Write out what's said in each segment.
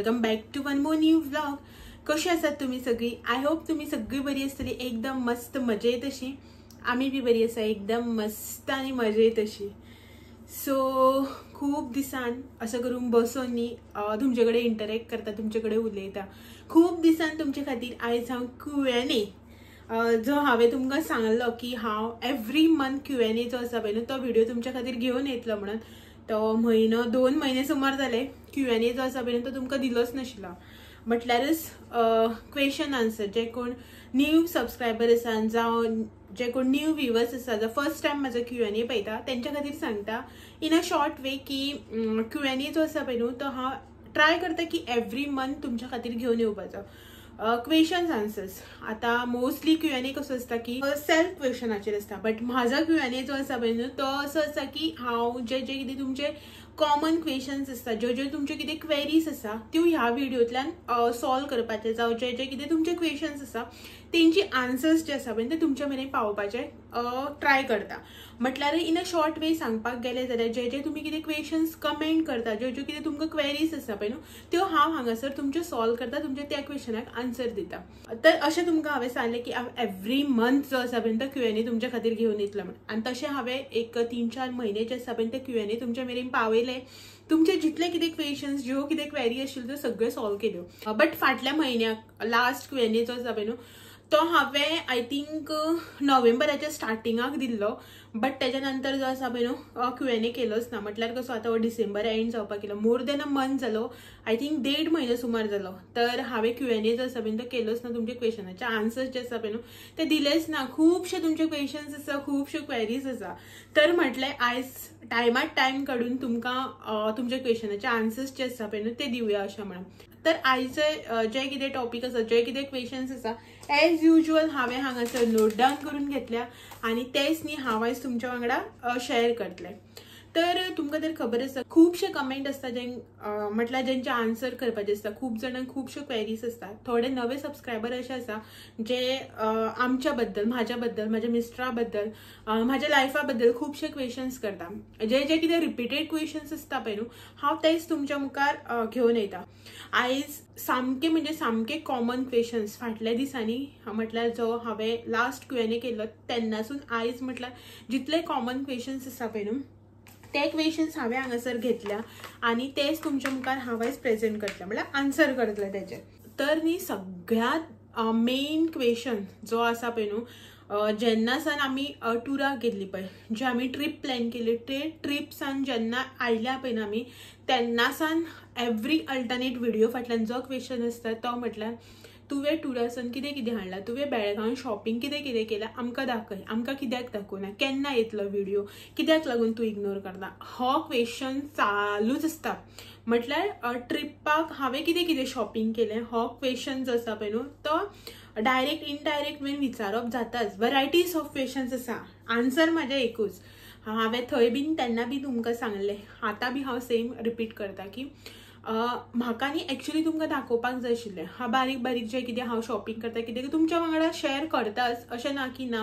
Welcome back to one more new vlog. कशी आसात तुम्ही सगळी? I hope तुम्ही सगळी बरी आसतली, एकदम मस्त मजेत अशी. आम्ही बी बरी आसा, एकदम मस्त आणि मजेत अशी. सो खूप दिसान असं करून बसून न्ही तुमचे कडेन इंटरॅक्ट करता, तुमचे कडेन उलयता. खूप दिसान तुमचे खातीर आयज हांव क्यू एन ए जो हांवें तुमकां सांगलो की हांव every month Q N A जो आसा पळय न्हू तो व्हिडिओ तुमच्या खातीर घेवन येतलो म्हणून, तो म्हयनो दोन म्हयने सुमार जाले क्यू एन ए जो आसा पळय तो तुमकां दिलोच नाशिल्लो. म्हटल्यारच क्वेश्चन आन्सर, जे कोण न्यू सबस्क्रायबर आसा जावं जे कोण न्यू व्ह्युवर्स आसा, जो फर्स्ट टायम म्हाजो क्यू एन ए पळयता तेंच्या खातीर सांगता इन अ शॉर्ट वे की क्यू एन ए जो आसा पळय न्हू तो हांव ट्राय करता की एवरी मंथ तुमच्या खातीर घेवन येवपाचो. क्वेश्चन्स आन्सर्स आतां मोस्टली क्यू एन ए कसो आसता की सेल्फ क्वेश्चनाचेर आसता, बट म्हाजो क्यू एन ए जो आसा पळय न्हू तो असो आसा की हांव जे जे कितें तुमचे कॉमन क्वेश्चन्स आसता, ज्यो ज्यो तुमच्यो कितें क्वेरीज आसा त्यो ह्या व्हिडियोंतल्यान सॉल्व करपाचे, जावं जे जे कितें तुमचे क्वेश्चन्स आसा तेंची आन्सर्स जे आसा पळय ते तुमच्या मेरेन पावोवपाचे ट्राय करता. म्हटल्यार इन अ शॉर्ट वे सांगपाक गेले जाल्यार जे जे तुमी कितें क्वेश्चन्स कमेंट करता, ज्यो ज्यो कितें तुमकां क्वेरीज आसा पळय न्हू त्यो हांव हांगासर तुमच्यो सॉल्व करता, तुमच्या त्या क्वेश्चनाक आन्सर दिता. तर अशें तुमकां हांवें सांगलें की हांव एवरी मंथ जो आसा पळय तो क्यू एन ए तुमच्या खातीर घेवन येतलो म्हण. आनी तशें हांवें एक 3-4 म्हयने जे आसा पळय ते क्यू एन ए तुमच्या मेरेन पावयले. तुमचे जितले कितें क्वेश्चन्स ज्यो कितें क्वेरी आशिल्ल्यो त्यो सगळ्यो सॉल्व केल्यो. बट फाटल्या म्हयन्याक लास्ट क्यू एन ए जो आसा पळय न्हू तो हांवें I think नोव्हेंबराच्या स्टार्टिंगाक दिल्लो, बट तेच्या नंतर जो आसा पळय न्हू क्यू एन ए केलोच ना. म्हटल्यार कसो आतां हो डिसेंबर एंड जावपाक गेलो, मोर देन अ मंथ जालो, I think 1.5 म्हयनो सुमार जालो, तर हांवें क्यू एन ए जो आसा पळय तो केलोच ना. तुमचे क्वेश्चनाचे आन्सर्स जे आसा पळय न्हू ते दिलेच ना. खुबशे तुमचे क्वेश्चन्स आसा, खुबश्यो क्वेरीज आसा, तर म्हटलें आयज टायमात टायम काडून तुमकां तुमच्या क्वेश्चनाचे आन्सर्स जे आसा पळय न्हू ते दिवया अशें म्हणून. तर आयचे जे कितें टॉपीक आसा, जे कितें क्वेश्चन्स आसा एज युजल हांवें हांगासर नोट डावन करून घेतल्या आनी तेच न्ही हांव आयज तुमच्या वांगडा शेअर करतलें. तर तुमकां तर खबर आसा खुबशे कमेंट आसता जे म्हटल्यार जेंचे आन्सर करपाचे आसता, खूब जाणांक खुबश्यो क्वेरीज आसता. थोडे नवे सबस्क्रायबर अशे आसा जे आमच्या बद्दल, म्हाज्या बद्दल, म्हाज्या मिस्टरा बद्दल, म्हाज्या लायफा बद्दल खुबशे क्वेश्चन्स करता. जे जे कितें रिपीटेड क्वेश्चन्स आसता पळय न्हू हांव तेच तुमच्या मुखार घेवन येता. आयज सामके म्हणजे सामके कॉमन क्वेश्चन्स फाटल्या दिसांनी म्हटल्यार जो हांवें लास्ट क्यू एन ए केल्लो तेन्नासून आयज म्हटल्यार जितले कॉमन क्वेश्चन्स आसा पळय न्हू ते क्वेश्चन्स हांवें हांगासर घेतल्या आनी तेच तुमच्या मुखार हांव आयज प्रेजेंट करतलें, म्हळ्यार आन्सर करतलें तेजे. तर न्ही सगळ्यांत मेन क्वेश्चन जो आसा पळय न्हू, जेन्ना सान आमी टुराक गेल्ली पळय, जे आमी ट्रीप प्लॅन केली ते ट्रीप सान जेन्ना आयल्या पळय न्हू आमी तेन्ना सान एवरी अल्टरनेट व्हिडिओ फाटल्यान जो क्वेश्चन आसता तो म्हटल्यार तुवें टुरासान कितें कितें हाडलां, तुवें बेळगांव शॉपिंग कितें कितें केलां, आमकां दाखय, आमकां कित्याक दाखोवना, केन्ना येतलो व्हिडिओ, कित्याक लागून तूं इग्नोर करता, हो क्वेश्चन चालूच आसता. म्हटल्यार ट्रिपाक हांवें कितें कितें शॉपिंग केलें हो क्वेश्चन जो आसा पळय न्हू तो डायरेक्ट इनडायरेक्ट वेन विचारप जाताच. वरायटीज ऑफ क्वेश्चन्स आसा, आन्सर म्हाजें एकूच. हांवें थंय बीन तेन्ना बी तुमकां सांगलें, आतां बी हांव सेम रिपीट करता की म्हाका न्ही एक्चुली तुमकां दाखोवपाक जाय आशिल्लें. हांव बारीक बारीक जें कितें हांव शॉपिंग करता कितें तुमच्या वांगडा शेअर करताच, अशें ना की ना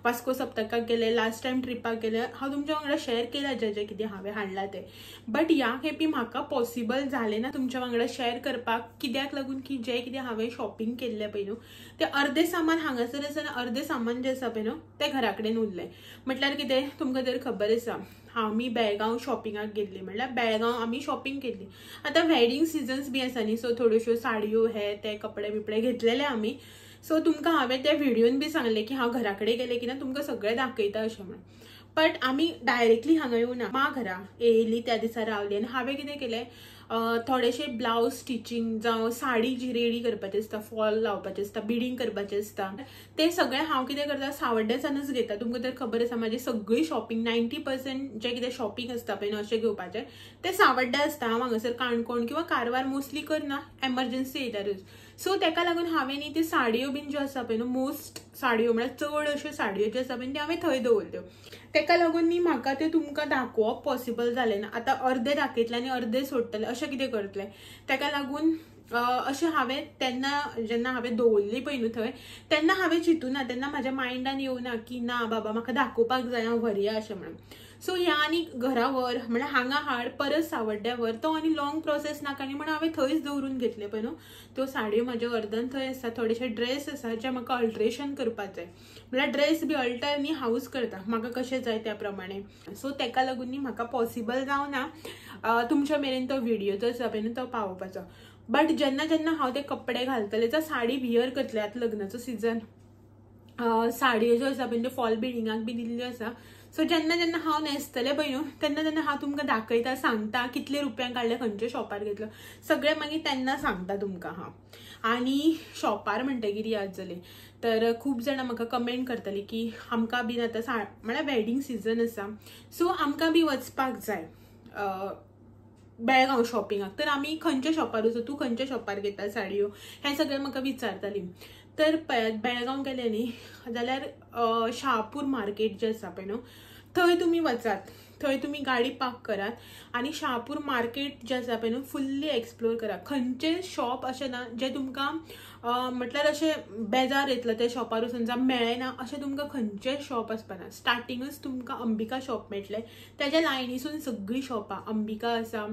वास्को सप्तकाक गेले, लास्ट टायम ट्रिपाक गेले, हांव तुमच्या वांगडा शेअर केलां जें जें कितें हांवें हाडलां तें. बट ह्या खेपी म्हाका पॉसिबल जालें ना तुमच्या वांगडा शेअर करपाक, कित्याक लागून की जें कितें हांवें शॉपिंग केल्लें पळय न्हू तें अर्दें सामान हांगासर आसा आनी अर्दें सामान जें आसा पळय न्हू तें घरा कडेन उरलें. म्हटल्यार कितें तुमकां तर खबर आसा आमी बेळगांव शॉपिंगाक गेल्ली, म्हळ्यार बेळगांव आमी शॉपिंग केल्ली. आतां वेडिंग सिजन्स बी आसा न्ही, सो थोड्योश्यो साडयो हे ते कपडे बिपडे घेतलेले आमी. सो तुमकां हांवें त्या व्हिडियोन बी सांगलें की हांव घरा कडेन गेलें की ना तुमकां सगळें दाखयता अशें म्हणून. बट आमी डायरेक्टली हांगा येवना, मा घरा येयली त्या दिसा रावली आनी हांवें कितें केलें, थोडेशे ब्लावज स्टिचींग जावं साडी जी रेडी करपाची आसता, फॉल लावपाचें आसता, बिडींग करपाचें आसता, तें सगळें हांव कितें करता सावड्ड्याच्यानूच घेता. तुमकां तर खबर आसा म्हाजी सगळी शॉपिंग 90% जें कितें शॉपिंग आसता पळय न्हू अशें घेवपाचें तें सावड्ड्या आसता. हांव हांगासर काणकोण किंवा कारवार मोस्टली करना, एमर्जन्सी येयल्यारूच. सो तेका लागून हांवें न्ही त्यो साडयो बीन ज्यो आसा पळय न्हू मोस्ट साडयो म्हळ्यार चड अश्यो साडयो ज्यो आसा पळय त्यो हांवें थंय दवरल्यो. तेका लागून न्ही म्हाका त्यो तुमकां दाखोवप पॉसिबल जालें ना. आतां अर्दे दाखयतलें आनी अर्दे सोडटलें अशें कितें करतलें, तेका लागून अशें हांवें तेन्ना जेन्ना हांवें दवरली पळय न्हू थंय तेन्ना हांवें चिंतूना, तेन्ना म्हाज्या मायंडान येवना की ना बाबा म्हाका दाखोवपाक जाय हांव व्हरया अशें म्हणून. सो ह्या आनी घरा व्हर म्हळ्यार हांगा हाड परत सावड्ड्या व्हर, तो आनी लॉंग प्रोसेस नाका न्ही म्हणून हांवें थंयच दवरून घेतले पळय न्हू. त्यो साडयो म्हाज्या अर्दन थंय आसा. थोडेशे ड्रेस आसा जे म्हाका अल्ट्रेशन करपाक जाय, म्हळ्यार ड्रेस बी अल्टर न्ही हांवूच करता म्हाका कशें जाय त्या प्रमाणे. सो तेका लागून न्ही म्हाका पॉसिबल जावना तुमच्या मेरेन तो व्हिडियो जो आसा पळय न्हू तो पावोवपाचो. बट जेन्ना जेन्ना हांव ते कपडे घालतले जावं साडी वियर करतले, आतां लग्नाचो सिजन साडयो ज्यो आसा पळय त्यो फॉल बिडिंगाक बी दिल्ल्यो आसा. सो जेन्ना जेन्ना हांव न्हेसतलें पळय न्हू तेन्ना तेन्ना हांव तुमकां दाखयता, सांगता कितले रुपयांक काडले, खंयच्या शॉपार घेतलो, सगळें मागीर तेन्ना सांगता तुमकां हांव. आनी शॉपार म्हणटगीर याद जाली तर खूब जाणां म्हाका कमेंट करतली की आमकां बीन आतां म्हळ्यार वेडींग सिजन आसा, सो आमकां बी वचपाक जाय बेळगांव शॉपिंगाक, तर आमी खंयच्या शॉपार वचूं, तूं खंयच्या शॉपार घेता साडयो, हें सगळें म्हाका विचारताली. तर पळयात बेळगांव गेले न्ही जाल्यार शाहपूर मार्केट जें आसा पळय न्हू थंय तुमी वचात, थंय तुमी गाडी पार्क करात आनी शाहपूर मार्केट जें आसा पळय न्हू फुल्ली एक्सप्लोर करात. खंयचें शॉप अशें ना जें तुमकां म्हटल्यार अशें बेजार येतलो त्या शॉपार वचून जावं मेळना अशें तुमकां खंयचें शॉप आसपाना. स्टार्टिंगूच तुमकां अंबिका शॉप मेळटलें, तेज्या लायनीसून सगळीं शॉपां, अंबिका आसा,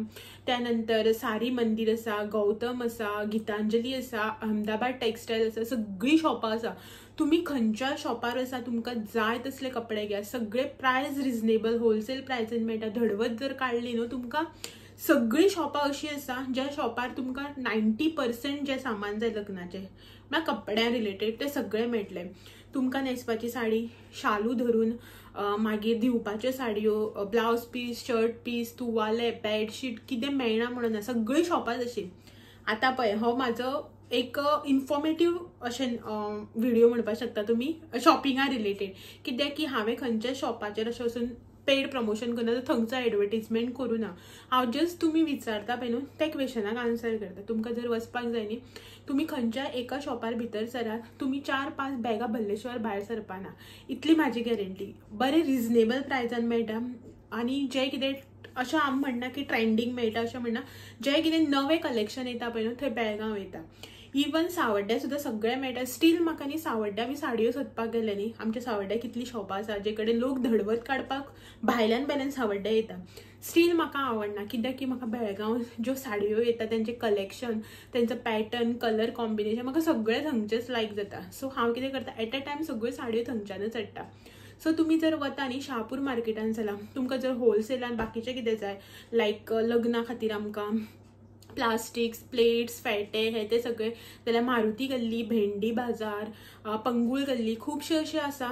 त्या नंतर सारी मंदीर आसा, गौतम आसा, गीतांजली आसा, अहमदाबाद टेक्सटायल आसा, सगळीं शॉपां आसा. तुमी खंयच्या शॉपार आसा तुमकां जाय तसले कपडे घेया, सगळे प्रायस रिजनेबल होलसेल प्रायसीन मेळटा. धडवत जर काडली न्हू तुमकां सगळीं शॉपां अशीं आसा ज्या शॉपार तुमकां 90% जें सामान जाय लग्नाचें म्हळ्यार कपड्या रिलेटेड तें सगळें मेळटलें. तुमकां न्हेसपाची साडी, शालू धरून, मागीर दिवपाच्यो साडयो, ब्लावज पीस, शर्ट पीस, तुवाले, बेडशीट, कितें मेळना म्हणून ना, सगळीं शॉपां तशीं. आतां पळय हो म्हाजो एक इन्फॉर्मेटीव अशें व्हिडियो म्हणपाक शकता तुमी शॉपिंगा रिलेटेड, कित्याक की हांवें खंयच्या शॉपाचेर अशें वचून पेड प्रमोशन करना, थंयचो एडवर्टीजमेंट करूं ना. हांव जस्ट तुमी विचारता पळय न्हू त्या क्वेशनाक आन्सर करता. तुमकां जर वचपाक जाय न्ही तुमी खंयच्या एका शॉपार भितर सरात, तुमी 4-5 बॅगां भरले शिवाय भायर सरपाना, इतली म्हाजी गॅरंटी. बरें रिजनेबल प्रायजान मेळटा आनी जें कितें अशें आमी म्हणना की ट्रेंडींग मेळटा अशें म्हणना, जें कितें नवें कलेक्शन येता पळय न्हू थंय बेळगांव येता. इवन सावड्ड्या सुद्दां सगळें मेळटा. स्टील म्हाका न्ही सावड्ड्या बी साडयो सोदपाक गेले न्ही, आमच्या सावड्ड्या कितली शॉपां आसा जे कडेन लोक धडवत काडपाक भायल्यान भायल्यान सावड्ड्या येता, स्टील म्हाका आवडना. कित्याक की म्हाका बेळगांव ज्यो साडयो येता तेंचें कलेक्शन, तेंचो पॅटर्न, कलर कॉम्बिनेशन म्हाका सगळें थंयचेंच लायक जाता. सो हांव कितें करता एट अ टायम सगळ्यो साडयो थंयच्यानच हाडटा. सो तुमी जर वता न्ही शाहपूर मार्केटान जाल्यार तुमकां जर होलसेलान बाकीचें कितें जाय लायक लग्ना खातीर आमकां प्लास्टिक्स, प्लेट्स, फेटे हे ते सगळे जाल्यार मारुती गल्ली, भेंडी बाजार, पंगूळ गल्ली खुबशे अशे आसा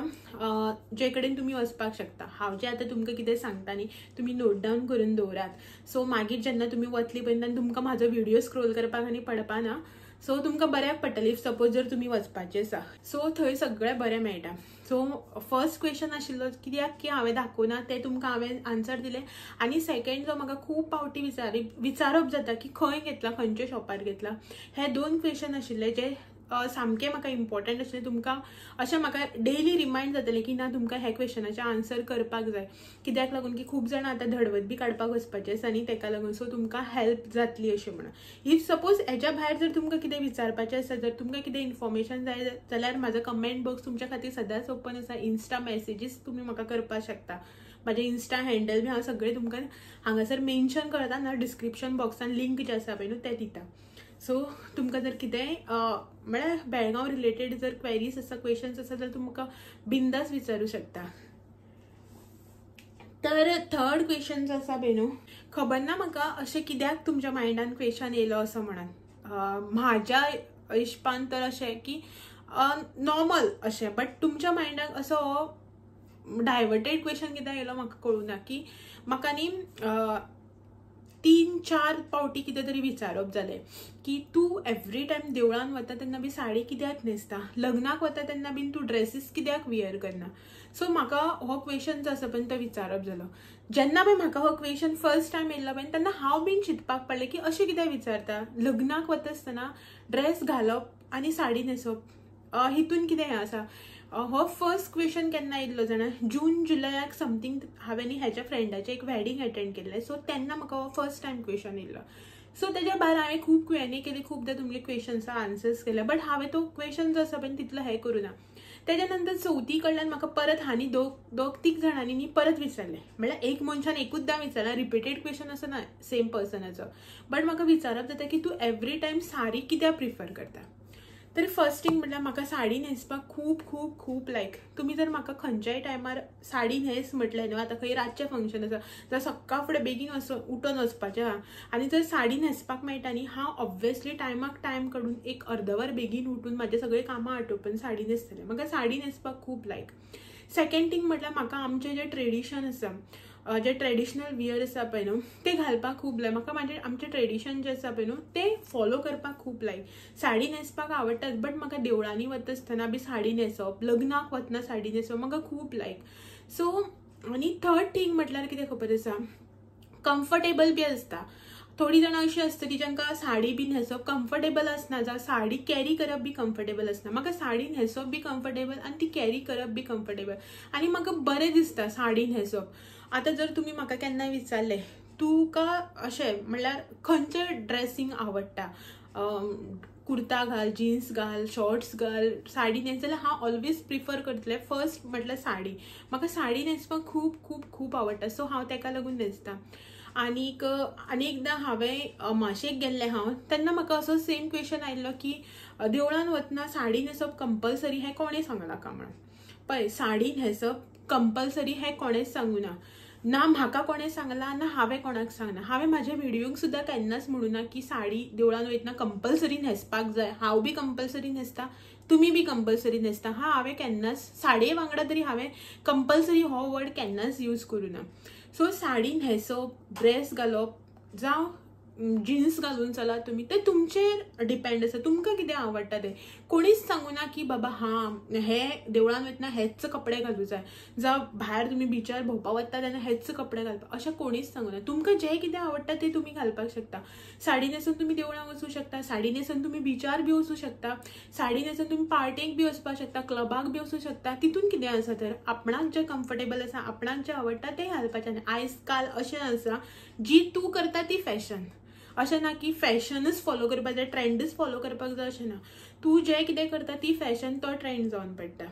जे कडेन तुमी वचपाक शकता. हांव जें आतां तुमकां कितें सांगता न्ही तुमी नोट डावन करून दवरात. सो मागीर जेन्ना तुमी वतली पळय तेन्ना तुमकां म्हाजो व्हिडियो स्क्रोल करपाक आनी पडपाना, सो तुमकां बऱ्याक पडटलें if suppose जर तुमी वचपाचें आसा. सो थंय सगळें बरें मेळटा. सो फर्स्ट क्वेश्चन आशिल्लो कित्याक की हांवें दाखोवना तें तुमकां हांवें आन्सर दिलें. आनी सेकेंड जो म्हाका खूब फावटी विचारप जाता की खंय घेतला, खंयच्या शॉपार घेतला, हे दोन क्वेश्चन आशिल्ले जे सामकें म्हाका इम्पॉर्टंट आशिल्लें. तुमकां अशें म्हाका डेली रिमायंड जातलें की ना तुमकां ह्या क्वेश्चनाचें आन्सर करपाक जाय, कित्याक लागून की खूब जाणां आतां धडवत बी काडपाक वचपाचें आसा न्ही, तेका लागून सो तुमकां हेल्प जातली अशें म्हणून. If suppose हेज्या भायर जर तुमकां कितें विचारपाचें आसा, जर तुमकां कितें इन्फॉर्मेशन जाय जाल्यार म्हाजो कमेंट बॉक्स तुमच्या खातीर सदांच ओपन आसा. इन्स्टा मॅसेजीस तुमी म्हाका करपाक शकता. म्हाजें इन्स्टा हँडल बी हांव सगळें तुमकां हांगासर मेन्शन करता ना, डिस्क्रिप्शन बॉक्सान लिंक जे आसा पळय न्हू तें दिता. सो तुमकां जर कितेंय म्हळ्यार बेळगांव रिलेटेड जर क्वेरीज आसा, क्वेश्चन्स आसा जाल्यार तुमकां बिंदास विचारूं शकता. तर थर्ड क्वेश्चन जो आसा पळय न्हू, खबर ना म्हाका अशें कित्याक तुमच्या मायंडान क्वेश्चन येयलो असो म्हणून. म्हाज्या हिशपान तर अशें की नॉर्मल अशें, बट तुमच्या मायंडाक असो डायवर्टेड क्वेश्चन कित्याक येयलो म्हाका कळूं ना. की म्हाका न्ही 3-4 पावटी कितें तरी विचारप जालें की तूं एवरी टायम देवळान वता तेन्ना बी साडी कित्याक न्हेसता, लग्नाक वता तेन्ना बीन तूं ड्रेसीस कित्याक वियर करना. सो म्हाका हो क्वेश्चन जो आसा पळय तो विचारप जालो. जेन्ना पळय म्हाका हो क्वेश्चन फर्स्ट टायम येयलो पळय तेन्ना हांव बीन चिंतपाक पडलें की अशें कित्याक विचारता, लग्नाक वता आसतना ड्रेस घालप आनी साडी न्हेसप हितून कितें हें आसा. हो फर्स्ट क्वेश्चन केन्ना येयल्लो जाणा, जून जुलयाक समथींग हांवें न्ही हेच्या फ्रेंडाचें एक वेडींग एटेंड केल्लें. सो तेन्ना म्हाका हो फर्स्ट टायम क्वेश्चन येयल्लो. सो तेज्या भायर हांवें खूब क्यू&ए केली, खुबदां तुमगे क्वेश्चन्सा आन्सर्स केले, बट हांवें तो क्वेश्चन जो आसा पळय तितलो हें करूं ना. तेज्या नंतर चवथी कडल्यान म्हाका परत हांणी दोग तीग जाणांनी न्ही परत विचारलें. म्हणल्यार एक मनशान एकूचदां विचारलां, रिपीटेड क्वेश्चन असो ना सेम पर्सनाचो, बट म्हाका विचारप जाता की तूं एवरी टायम साडी कित्याक प्रिफर करता. तर फर्स्ट थिंग म्हटल्यार म्हाका साडी न्हेसपाक खूब खूब खूब लायक. तुमी जर म्हाका खंयच्याय टायमार साडी न्हेस म्हटलें न्हू, आतां खंय रातचें फंक्शन आसा जाल्यार सकाळ फुडें बेगीन उठून वचपाचें आहा आनी जर साडी न्हेसपाक मेळटा न्ही, हांव ऑब्वियसली टायमाक टायम काडून एक अर्दवर बेगीन उठून म्हाजें सगळें कामां आटोपून साडी न्हेसतलें. म्हाका साडी न्हेसपाक खूब लायक. सेकेंड थिंग म्हटल्यार म्हाका आमचें जें ट्रेडिशन आसा, जे ट्रेडिशनल वियर आसा पळय न्हू ते घालपाक खूब लायक. म्हाका म्हाजें आमचें ट्रेडिशन जें आसा पळय न्हू तें फॉलो करपाक खूब लायक. साडी न्हेसपाक आवडटाच, बट म्हाका देवळांनी वता आसतना बी साडी न्हेसप, लग्नाक वतना साडी न्हेसप म्हाका खूब लायक. सो आनी थर्ड थिंग म्हटल्यार कितें खबर आसा, कम्फर्टेबल बी आसता. थोडीं जाणां अशीं आसता की जांकां साडी बी न्हेसप कम्फर्टेबल आसना, जावं साडी कॅरी करप बी कम्फर्टेबल आसना. म्हाका साडी न्हेसप बी कम्फर्टेबल आनी ती कॅरी करप बी कम्फर्टेबल आनी म्हाका बरें दिसता साडी न्हेसप. आतां जर तुमी म्हाका केन्ना विचारलें तुका अशें म्हणल्यार खंयचें ड्रेसींग आवडटा, कुर्ता घाल, जिन्स घाल, शॉर्ट्स घाल, साडी न्हेस, जाल्यार हांव ऑलवेज प्रिफर करतलें फर्स्ट म्हटल्यार साडी. म्हाका साडी न्हेसपाक खूब खूब खूब आवडटा, सो हांव तेका लागून न्हेसता. आनीक आनी एकदां हांवें माशेक गेल्लें हांव, तेन्ना म्हाका असो सेम क्वेश्चन आयिल्लो की देवळान वतना साडी न्हेसप कंपल्सरी हें कोणें सांगलां काय म्हणून. पळय, साडी न्हेसप कंपल्सरी हें कोणेंच सांगूना, ना म्हाका कोणें सांगलां ना हांवें कोणाक सांगना. हांवें म्हाज्या व्हिडियोंक सुद्दां केन्नाच म्हणूना की साडी देवळान वयतना कंपल्सरी न्हेसपाक जाय. हांव बी कंपल्सरी न्हेसता, तुमी बी कंपल्सरी न्हेसता. हा, हांवें केन्नाच साडये वांगडा तरी हांवें कंपल्सरी हो वर्ड केन्नाच यूज करूं ना. सो साडी न्हेसप, ड्रेस घालप जावं जिन्स घालून चलात तुमी, ते तुमचेर डिपेंड आसा, तुमकां कितें आवडटा तें. कोणीच सांगूना की बाबा हां हे देवळान वतना हेच कपडे घालूं जाय, जावं भायर तुमी बिचार भोंवपाक वता तेन्ना हेच कपडे घालपाक, अशें कोणीच सांगूना. तुमकां जें कितें आवडटा तें तुमी घालपाक शकता. साडी न्हेसून तुमी देवळान वचूं शकता, साडी न्हेसून तुमी बिचार बी वचूं शकता, साडी न्हेसून तुमी पार्टेक बी वचपाक शकता, क्लबाक बी वचूं शकता. तितून कितें आसा तर आपणाक जें कम्फर्टेबल आसा, आपणाक जें आवडटा तें घालपाचें. आनी आयज काल अशें आसा, जी तूं करता ती फॅशन. अशें ना की फॅशनच फॉलो करपाक जाय, ट्रेंडच फॉलो करपाक जाय, अशें ना. तूं जें कितें करता ती फॅशन, तो ट्रेंड जावन पडटा.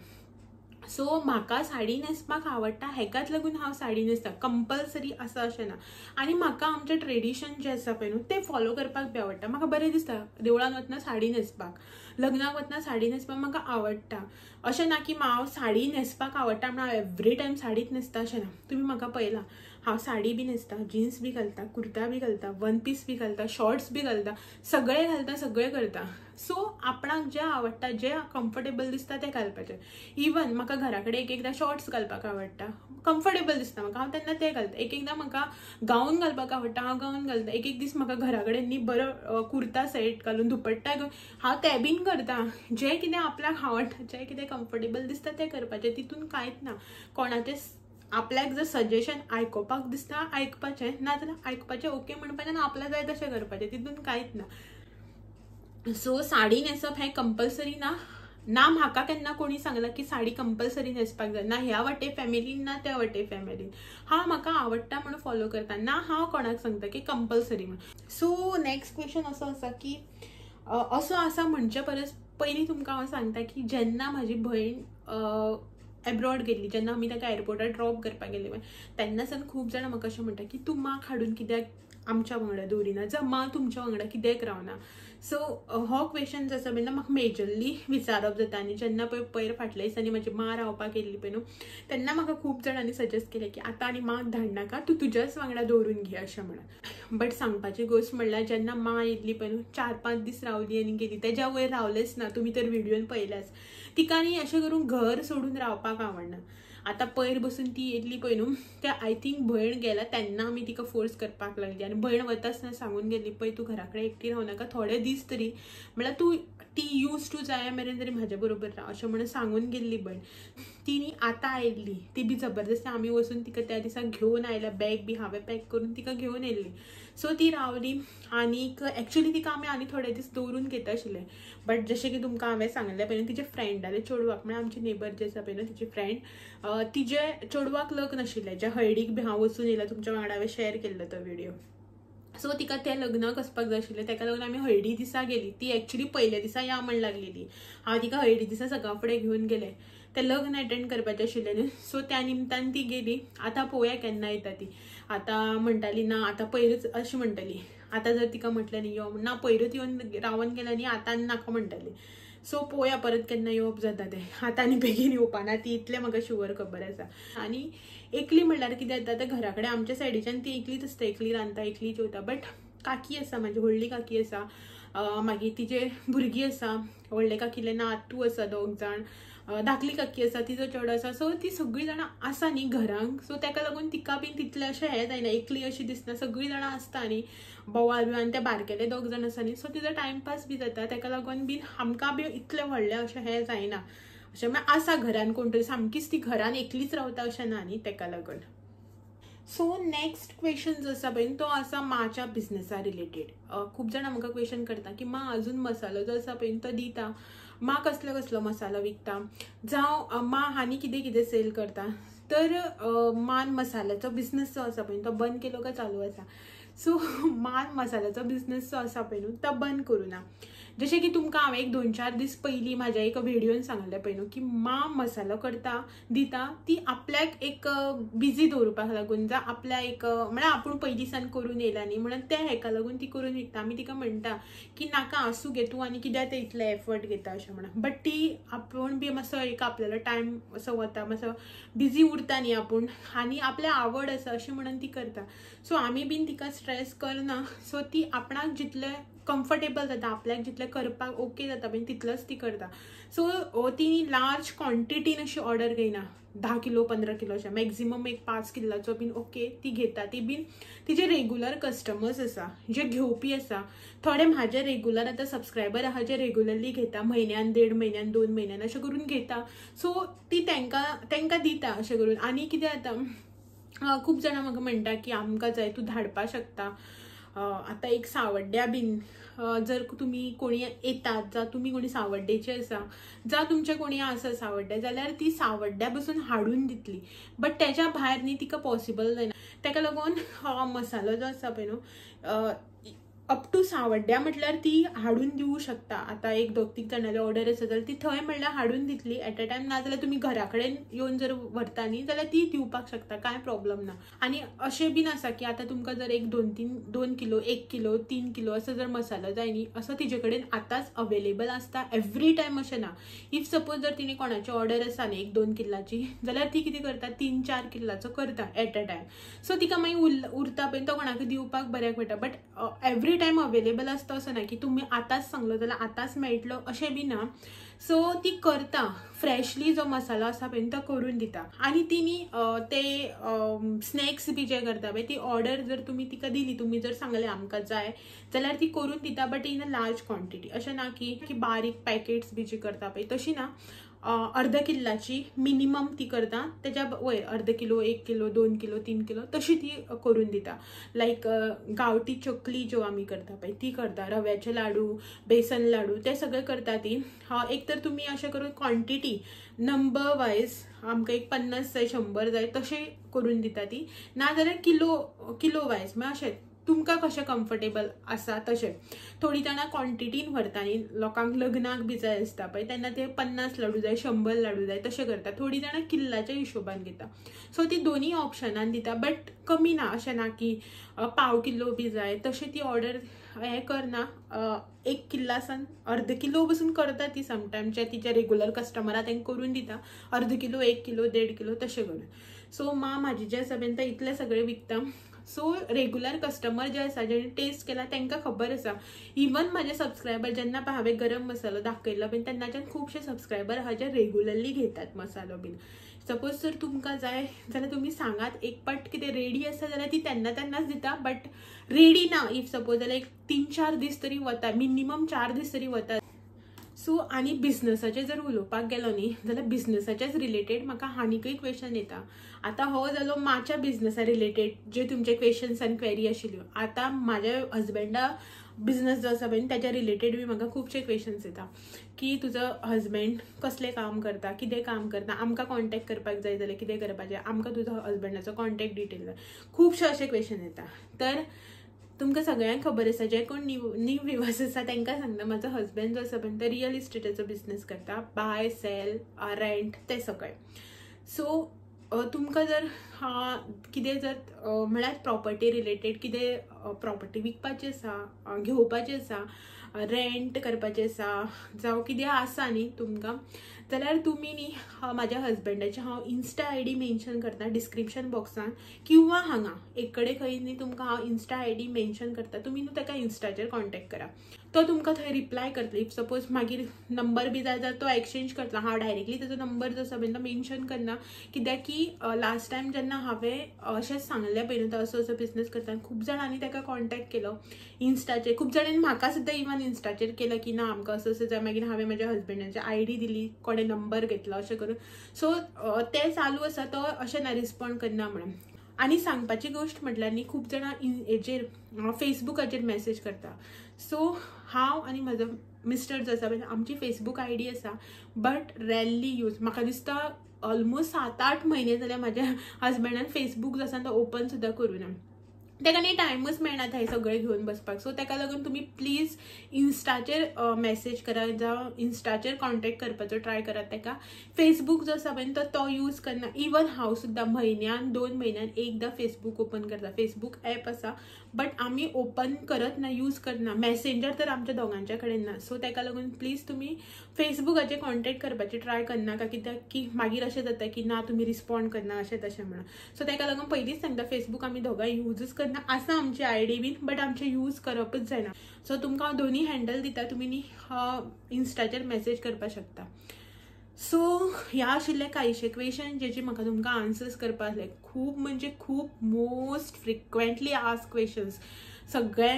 सो म्हाका साडी न्हेसपाक आवडटा, हेकाच लागून हांव साडी न्हेसता, कंपल्सरी आसा अशें ना. आनी म्हाका आमचें ट्रेडिशन जें आसा पळय न्हू तें फॉलो करपाक बी आवडटा. म्हाका बरें दिसता देवळान वतना साडी न्हेसपाक, लग्नाक वतना साडी न्हेसपाक म्हाका आवडटा. अशें ना की हांव साडी न्हेसपाक आवडटा म्हणून हांव एवरी टायम साडीच न्हेसता, अशें ना. तुमी म्हाका पळयलां, हांव साडी बी न्हेसता, जिन्स बी घालता, कुर्ता बी घालता, वन पीस बी घालता, शॉर्ट्स बी घालता, सगळें घालता, सगळें करता. सो आपणाक जें आवडटा, जें कम्फर्टेबल दिसता तें घालपाचें. इवन म्हाका घरा कडेन एक एकदां शॉर्ट्स घालपाक आवडटा, कम्फर्टेबल दिसता म्हाका, हांव तेन्ना तें घालता. एक एकदां म्हाका गावन घालपाक आवडटा, हांव गावन घालता. एक एक दीस म्हाका घरा कडेन न्ही बरो कुर्ता सेट घालून दुपट्टा घेवन हांव तें बीन करता. जें कितें आपल्याक आवडटा, जें कितें कम्फर्टेबल दिसता तें करपाचें, तितून कांयच ना. कोणाचें आपल्याक जर सजेशन आयकुपाक दिसता आयकपाचें, ना जाल्यार आयकपाचें ओके म्हणपाचें आनी आपल्याक जाय तशें करपाचें, तितून कांयच ना. सो साडी न्हेसप हें कंपल्सरी ना. ना म्हाका केन्ना कोणी सांगलां की साडी कंपल्सरी न्हेसपाक जाय, ना ह्या वाटे फॅमिलीन ना त्या वाटे फॅमिलीन. हांव म्हाका आवडटा म्हणून फॉलो करता, ना हांव कोणाक सांगता की कंपल्सरी म्हणून. सो नेक्स्ट क्वेश्चन असो आसा की असो आसा म्हणचे परस पयलीं तुमकां हांव सांगता की जेन्ना म्हाजी भयण एब्रॉड गेल्ली, जेन्ना आमी ताका एअरपोर्टार ड्रॉप करपाक गेल्ली तेन्ना सावन खूब जाणां म्हाका अशें म्हणटा की तूं माक हाडून कित्याक आमच्या वांगडा दवरिना, जावं मां तुमच्या वांगडा कित्याक रावना. सो हो क्वेश्चन जो आसा पळय म्हाका मेजरली विचारप जाता. आनी जेन्ना पळय पयर फाटल्या दिसांनी म्हाजी मां रावपाक येयल्ली पळय न्हू, तेन्ना म्हाका खूब जाणांनी सजेस्ट केलें की आतां आनी मांक धाडनाका, तूं तुज्याच वांगडा दवरून घे अशें म्हणून. बट सांगपाची गोश्ट म्हणल्यार जेन्ना मां येयल्ली पळय न्हू, 4-5 दीस रावली आनी गेली, तेज्या वयर रावलेच ना. तुमी तर व्हिडियोन पळयल्याच. तिका न्ही अशें करून घर सोडून रावपाक आवडना. आतां पयर बसून ती येयल्ली पळय न्हू, त्या I think भयण गेला तेन्ना आमी तिका फोर्स करपाक लागली. आनी भयण वता आसतना सांगून गेली पळय तूं घरा कडेन एकटी रावनाका थोडे दीस तरी, म्हणल्यार तूं ती यूज टू जाय मेरेन तरी म्हाज्या बरोबर राव अशें म्हणून सांगून गेल्ली भयण. ती न्ही आतां आयिल्ली, ती बी जबरदस्ती आमी वचून तिका त्या दिसा घेवन आयल्या, बॅग बी हांवें पॅक करून तिका घेवन येयल्ली. सो ती रावली आनीक एक्चुली तिका आमी आनी थोडे दीस दवरून घेता आशिल्ले, बट जशें की तुमकां हांवें सांगलें पळय तिचे फ्रेंडाले चेडवाक, म्हळ्यार आमचे नेबर जे आसा पळय न्हू तिची फ्रेंड, तिजे चेडवाक लग्न आशिल्लें, ज्या हळडीक बी हांव वचून येयलां तुमच्या वांगडा हांवें शेअर केल्लो तो व्हिडियो. सो तिका तें लग्नाक वचपाक जाय आशिल्लें, ताका लागून आमी हळदी दिसा गेली. ती एक्चुली पयल्या दिसा या म्हण लागलेली, हांव तिका हळदी दिसा सकाळ फुडें घेवन गेलें, तें लग्न एटेंड करपाचें आशिल्लें न्हू. सो त्या निमतान ती गेली. आतां पळोवया केन्ना येता ती. आतां म्हणटाली ना आतां पयरूच अशें म्हणटाली, आतां जर तिका म्हटलें न्ही यो, ना पयरूच येवन रावन गेलें न्ही, आतां नाका म्हणटाली. सो पळोवया परत केन्ना येवप जाता तें. आतां आनी बेगीन येवपा ना ती, इतलें म्हाका शुवर खबर आसा. आनी एकली म्हणल्यार कितें जाता, आतां घरा कडेन आमच्या सायडीच्यान ती एकलीच आसता, एकली रांदता, एकली जेवता. बट काकी आसा, म्हाजी व्हडली काकी आसा, मागीर तिजे भुरगीं आसा, व्हडले काकीले नातू आसा 2 जाण, धाकली काकी आसा तिजो चेडो आसा. सो ती सगळीं जाणां आसा न्ही घरांक, सो ताका लागून तिका बीन तितलें अशें हें जायना, एकली अशी दिसना, सगळीं जाणां आसता न्ही, बोवाळ बी, आनी ते बारकेले 2 जाण आसा न्ही, सो तिजो टायमपास बी जाता. ताका लागून बीन आमकां बी इतलें व्हडलें अशें हें जायना, अशें म्हळ्यार आसा घरान कोण तरी, सामकीच ती घरान एकलीच रावता अशें ना न्ही, ताका लागून. सो नेक्स्ट क्वेश्चन जो आसा पळय तो आसा माच्या बिजनसा रिलेटेड. खूब जाणां म्हाका क्वेश्चन करता की मा अजून मसालो जो आसा पळय तो दिता, मा कसलो कसलो मसालो विकता, जावं मा आनी कितें कितें सेल करता. तर मान मसाल्याचो बिजनस जो आसा पळय तो बंद केलो काय चालू आसा? सो मान मसाल्याचो बिजनस जो आसा पळय न्हू तो बंद करूं ना. जशें की तुमकां हांवें एक 2-4 दीस पयलीं म्हाज्या एका व्हिडियोन सांगलें पळय न्हू की मा मसालो करता दिता ती आपल्याक एक बिजी दवरपाक लागून, जावं आपल्या एक म्हळ्यार आपूण पयलीं सान करून येयला न्ही म्हणून त्या हेका लागून ती करून विकता. आमी तिका म्हणटा की नाका आसूं गे तूं आनी कित्याक ते इतले एफर्ट घेता अशें म्हणून, बट ती आपूण बी मातसो एक आपल्यालो टायम असो वता, मातसो बिजी उरता न्ही आपूण, आनी आपल्या आवड आसा अशें म्हणून ती करता. सो आमी बीन तिका स्ट्रेस करना. सो ती आपणाक जितलें कम्फर्टेबल जाता, आपल्याक जितलें करपाक ओके जाता पळय तितलोच ती करता. सो ती लार्ज क्वॉन्टिटीन अशी ऑर्डर घेयना, 10 किलो 15 किलो अशें, मॅक्झिमम एक 5 किल्लाचो बीन ओके ती घेता. ती बीन तिजे रेगुलर कस्टमर्स आसा जे घेवपी आसा, थोडे म्हाजे रेगुलर आतां सबस्क्रायबर आहा जे रेगुलरली घेता, म्हयन्यान 1.5 म्हयन्यान 2 म्हयन्यान अशें करून घेता. सो ती तांकां दिता अशें करून. आनी कितें जाता, खूब जाणां म्हाका म्हणटा की आमकां जाय तूं धाडपाक शकता. आतां एक सावड्ड्या बीन जर तुमी कोणी येतात, जावं तुमी कोणी सावड्डेचे आसा, जावं तुमचे कोणी आसा सावड्ड्या, जाल्यार ती सावड्ड्या बसून हाडून दितली, बट तेज्या भायर न्ही तिका पॉसिबल जायना. ताका लागून हो मसालो जो आसा पळय न्हू अप टू सावड्ड्या म्हटल्यार ती हाडून दिवं शकता. आतां एक 2-3 जाणांली ऑर्डर आसा जाल्यार ती थंय म्हणल्यार हाडून दितली एट अ टायम, नाजाल्यार तुमी घरा कडेन येवन जर व्हरता न्ही जाल्यार ती दिवपाक शकता, कांय प्रॉब्लम ना. आनी अशें बीन आसा की आतां तुमकां जर एक 2 किलो 1 किलो 3 किलो असो जर मसालो जाय न्ही, असो तिजे कडेन आतांच अवेलेबल आसता एवरी टायम अशें ना. If suppose जर तिणें कोणाची ऑर्डर आसा न्ही 1-2 किल्लाची, जाल्यार ती कितें करता 3-4 किल्लाचो करता एट अ टायम. सो तिका मागीर उरता पळय तो कोणाक दिवपाक बऱ्याक पडटा. बट एवरी टायम अवेलेबल आसता असो ना की तुमी आतांच सांगलो जाल्यार आतांच मेळटलो अशें बी ना. सो ती करता फ्रेशली जो मसालो आसा पळय तो करून दिता. आनी ती न्ही ते स्नॅक्स बी जे करता पळय ती ऑर्डर जर तुमी तिका दिली, तुमी जर सांगलें आमकां जाय जाल्यार ती करून दिता, but in a large quantity. अशें ना की बारीक पॅकेट्स बी जी करता पळय तशी ना, अर्द किल्लाची मिनिमम ती करता, तेज्या वयर अर्द किलो 1 किलो 2 किलो 3 किलो तशी ती करून दिता. लायक गांवठी चकली ज्यो आमी करता पळय ती करता, रव्याचे लाडू, बेसन लाडू ते सगळे करता ती. एक तर तुमी अशें करून क्वॉन्टिटी नंबर वायज आमकां एक 50 जाय 100 जाय तशें करून दिता ती, नाजाल्यार किलो वायज म्हळ्यार अशें तुमकां कशें कम्फर्टेबल आसा तशें. थोडीं जाणां क्वॉन्टिटीन व्हरता न्ही, लोकांक लग्नाक बी जाय आसता पळय तेन्ना ते 50 लाडू जाय 100 लाडू जाय तशें करता. थोडीं जाणां किल्लाच्या हिशोबान घेता. सो ती दोनूय ऑप्शनान दिता, बट कमी ना, अशें ना की पाव किलो बी जाय तशें ती ऑर्डर हें करना. 1 किल्लासान अर्द किलो बसून करता ती समटायम्स, जे तिच्या रेगुलर कस्टमरा तांकां करून दिता अर्द किलो 1 किलो 1.5 किलो तशें करून. सो मा म्हाजी जे आसा पळय इतलें सगळें विकता. सो रेगुलर कस्टमर जे आसा जेणे टेस्ट केला तांकां खबर आसा. इवन म्हाजे सबस्क्रायबर जेन्ना पळय हांवें गरम मसालो दाखयलो बीन तेन्नाच्यान खुबशे सबस्क्रायबर आहा जे रेगुलरली घेतात मसालो बीन. सपोज जर तुमकां जाय जाल्यार तुमी सांगात, एक पट कितें रेडी आसा जाल्यार ती तेन्ना तेन्नाच दिता, बट रेडी ना if suppose जाल्यार एक 3-4 दीस तरी वता, मिनिमम 4 दीस तरी वता. सो आनी बिजनसाचें जर उलोवपाक गेलो न्ही जाल्यार बिजनसाच्याच रिलेटेड म्हाका आनीकय क्वेश्चन येता. आतां हो जालो म्हाज्या बिजनसा रिलेटेड जे तुमचे क्वेश्चन्स आनी क्वेरी आशिल्ल्यो. आतां म्हाज्या हजबंडा बिजनस जो आसा पळय ताच्या रिलेटेड बी म्हाका खुबशे क्वेश्चन्स येता की तुजो हजबंड कसलें काम करता, कितें काम करता, आमकां कॉन्टेक्ट करपाक जाय जाल्यार कितें करपाचें, आमकां तुजो हजबंडाचो कॉन्टेक्ट डिटेल जाय, खुबशे अशे क्वेश्चन येता. तर तुमकां सगळ्यांक खबर आसा, जे कोण न्यू विवर्स आसा तांकां सांगता, म्हजो हजबंड जो आसा पळय तो रियल इस्टेटाचो बिजनस करता, बाय सेल रेंट ते सगळे. सो तुमकां जर कितें जर म्हळ्यार प्रॉपर्टी रिलेटेड कितें प्रॉपर्टी विकपाची आसा, घेवपाची आसा, रेंट करपाचें आसा, जावं कितें आसा न्ही तुमकां, जाल्यार तुमी न्ही म्हाज्या हजबंडाचे हांव इन्स्टा I D mention करता डिस्क्रिप्शन बॉक्सान किंवा हांगा एक कडेन खंय न्ही तुमकां हांव इन्स्टा I D mention करता, तुमी न्हू ताका इन्स्टाचेर कॉन्टेक्ट करा, तो तुमकां थंय रिप्लाय करतलो. If suppose मागीर नंबर बी जाय जाल्यार तो एक्सचेंज करतलो. हांव डायरेक्टली ताजो नंबर जो आसा पळय तो मेन्शन करना, कित्याक की लास्ट टायम जेन्ना हांवें अशेंच सांगलें पळय न्हू तो असो असो बिजनस करता, खूब जाणांनी ताका कॉन्टेक्ट केलो इन्स्टाचेर, खूब जाणांनी म्हाका सुद्दां इवन इन्स्टाचेर केलो की ना आमकां असो असो जाय. मागीर हांवें म्हाज्या हजबंडाची I D दिली, कोणें नंबर घेतलो अशें करून. सो तें चालू आसा, तो अशें ना रिस्पोंड करना म्हणून. आनी सांगपाची गोश्ट म्हटल्यार न्ही खूब जाणां हेजेर फेसबुकाचेर मॅसेज करता. सो हांव आनी म्हजो मिस्टर जो आसा पळय आमची फेसबूक I D आसा, बट रॅरली यूज. म्हाका दिसता ऑलमोस्ट 7-8 म्हयने जाल्यार म्हाज्या हजबंडान फेसबूक जो आसा तो ओपन सुद्दां करूं ना, ताका न्ही टायमूच मेळना थंय सगळें घेवन बसपाक. सो ताका लागून तुमी प्लीज इन्स्टाचेर मॅसेज करा जावं इन्स्टाचेर कॉन्टेक्ट करपाचो ट्राय करात ताका. फेसबूक जो आसा पळय तो यूज करना. इवन हांव सुद्दां म्हयन्यान 2 म्हयन्यान एकदां फेसबूक ओपन करता. फेसबूक एप आसा बट आमी ओपन करत ना, यूज करना. मॅसेंजर तर आमच्या दोगांच्या कडेन ना. सो ताका लागून प्लीज तुमी फेसबुकाचेर कॉन्टेक्ट करपाची ट्राय करनाका, कित्याक की मागीर अशें जाता की ना तुमी रिस्पोंड करना अशें तशें म्हणून. सो ताका लागून पयलींच सांगता फेसबूक आमी दोगांय यूजच करना, आसा आमची I D been but आमचे यूज करपच जायना. सो तुमकां हांव दोनी हँडल दिता, तुमी न्ही इन्स्टाचेर मॅसेज करपाक शकता. सो ह्या आशिल्ले कांयशे क्वेशन जेचे म्हाका तुमकां आन्सर्स करपाक आसले. खूब म्हणजे खूब मोस्ट फ्रिक्वेंटली आस्क क्वेशन्स सगळे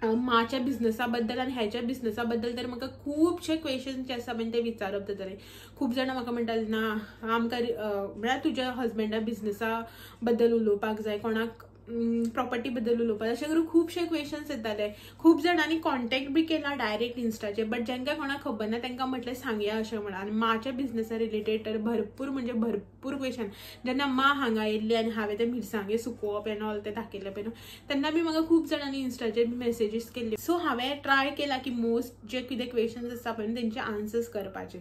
माच्या बिजनसा बद्दल आनी ह्याच्या बिजनसा बद्दल तर म्हाका खुबशे क्वेशन जे आसा पळय ते विचारप जाताले. खूब जाणां म्हाका म्हणटाले ना आमकां म्हळ्यार तुज्या हजबंडा बिजनसा बद्दल उलोवपाक जाय, कोणाक प्रॉपर्टी बद्दल उलोवपाक, अशें करून खुबशे क्वेशन्स येताले. खूब जाणांनी कॉन्टेक्ट बी केला डायरेक्ट इन्स्टाचेर, बट जांकां कोणाक खबर ना तांकां म्हटलें सांगया अशें म्हणून. आनी माच्या बिजनसा रिलेटेड तर भरपूर म्हणजे भरपूर क्वेशन. जेन्ना मा हांगा येयल्ली आनी हांवें ते मिरसांगे सुकोवप एन ऑल ते दाखयलें पळय न्हू, तेन्ना बी म्हाका खूब जाणांनी इन्स्टाचेर बी मॅसेजीस केल्ले. सो हांवें ट्राय केला की मोस्ट जे कितें क्वेशन्स आसता पळय तेंचे आन्सर्स करपाचे.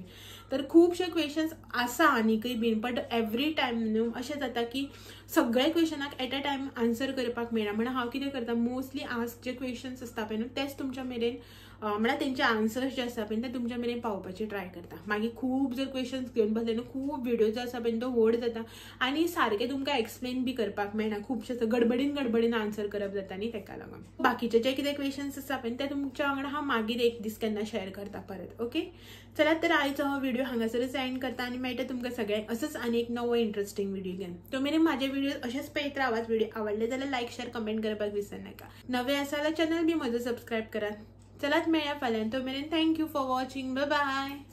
तर खुबशे क्वेशन्स आसा आनीकय बीन, बट एवरी टायम न्हू अशें जाता की सगळे क्वेशनाक एट अ टायम आन्सर करपाक मेळना. म्हणून हांव कितें करता, मोस्टली आस्क जे क्वेशन्स आसता पळय न्हू तेच तुमच्या मेरेन म्हळ्यार तेंचे आन्सर्स जे आसता पळय ते तुमच्या मेरेन पावोवपाची ट्राय करता. मागीर खूब जर क्वेशन्स घेवन बसले न्हू खूब विडियो जो आसा पळय तो व्हड जाता आनी सारकें तुमकां एक्सप्लेन बी करपाक मेळना, खुबशे गडबडीन गडबडीन आन्सर करप जाता न्ही तेका लागून. बाकीचे जे कितें क्वेशन्स आसता पळय ते तुमच्या वांगडा हांव मागीर एक दीस केन्ना शेअर करता परत. ओके, चलात तर आयचो हो व्हिडिओ हांगासरच एंड करता आनी मेळटा तुमकां सगळ्यांक असोच आनी एक नवो इंट्रस्टींग व्हिडिओ घेवन. तो मेरेन म्हाजे व्हिडिओ अशेंच पळयत रावात. व्हिडिओ आवडले जाल्यार लायक शेअर कमेंट करपाक विसरनाका. नवे आसा जाल्यार चॅनल बी म्हजो सबस्क्रायब करात. चलात मेळया फाल्यां, तो मेरेन thank you for watching, bye bye.